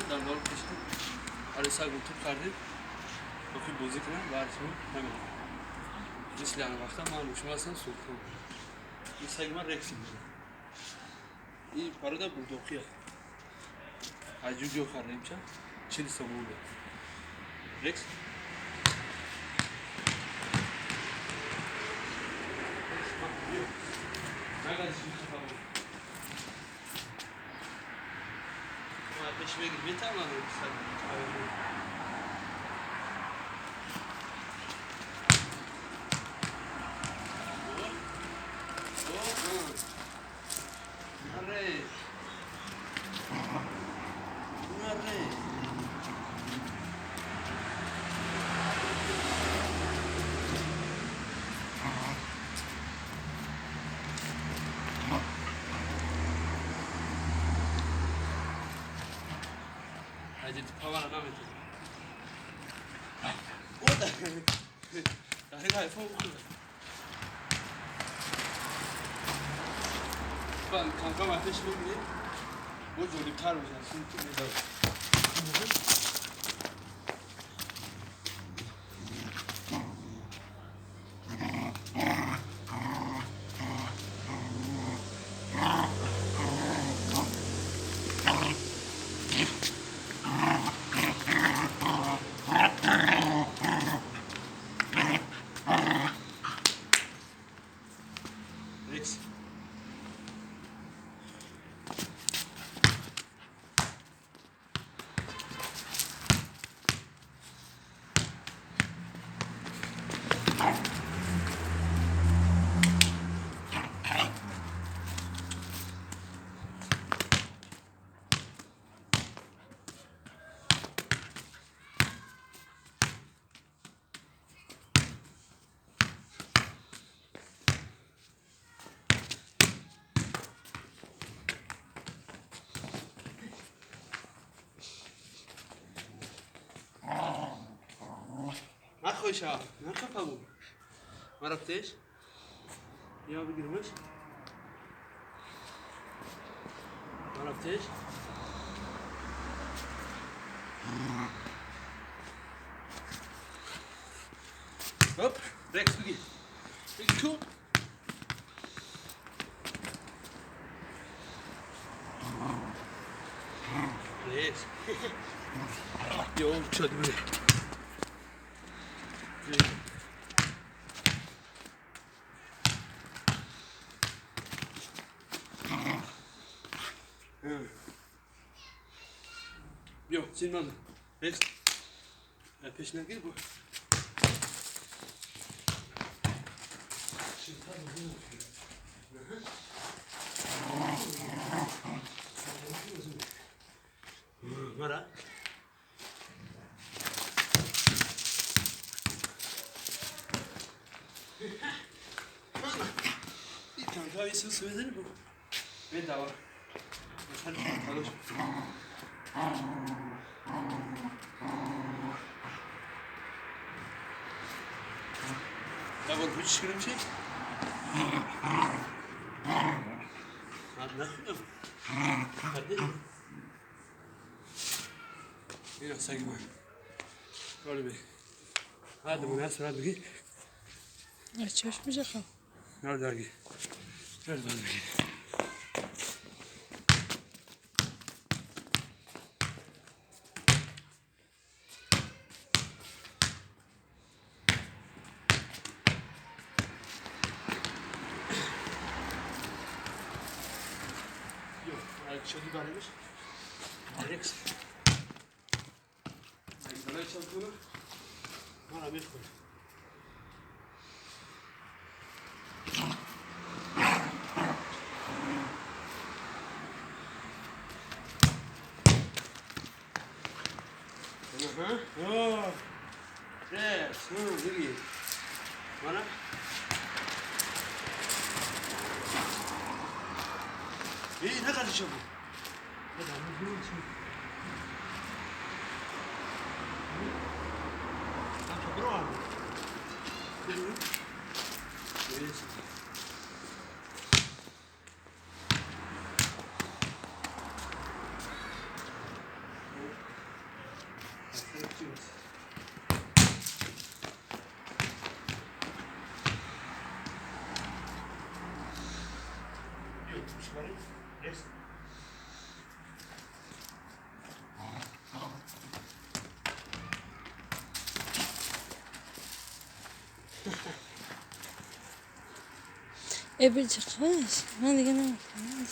Дандол кашидем. Ҳали саг утуб кардем. Боқӣ бозӣ кунам, баъд шумо намедонам. Мисли ана вақта ман бо шумо ҳастам Султон. Ин саги ман Рекси буд. Ин порода булдоқия. Аҷу ҷо кардем ча? 40 сомон буд. Рекс. Кам-кам пеш мебинем, бо ҷолибтар мешавад. Рекс. نخوشا نخفا ما رفتش يا بگیرمش ما رفتش. هوب رکس بگیر بگیر تو. رکس یو شد بده. Yok, silmem. Rex. Peşinden gel bu. Mara. Bir tane daha iyisini söyleyelim bu. Bedava. Давай, хочешь громче? Ладно, hadi. Yine saygı var. Böyle bir. Hadi bunu nasıl hadi git. Açmış mı? Nerede git? Nerede git? Şöyle varmış. Rex. Ay, çalışıyor. Bana bir koy. Aha. Oh. Rex, hı, iyi. Bana. İyi, ne kadar çabuk. Эй, чӣ, ман дига наметавонам.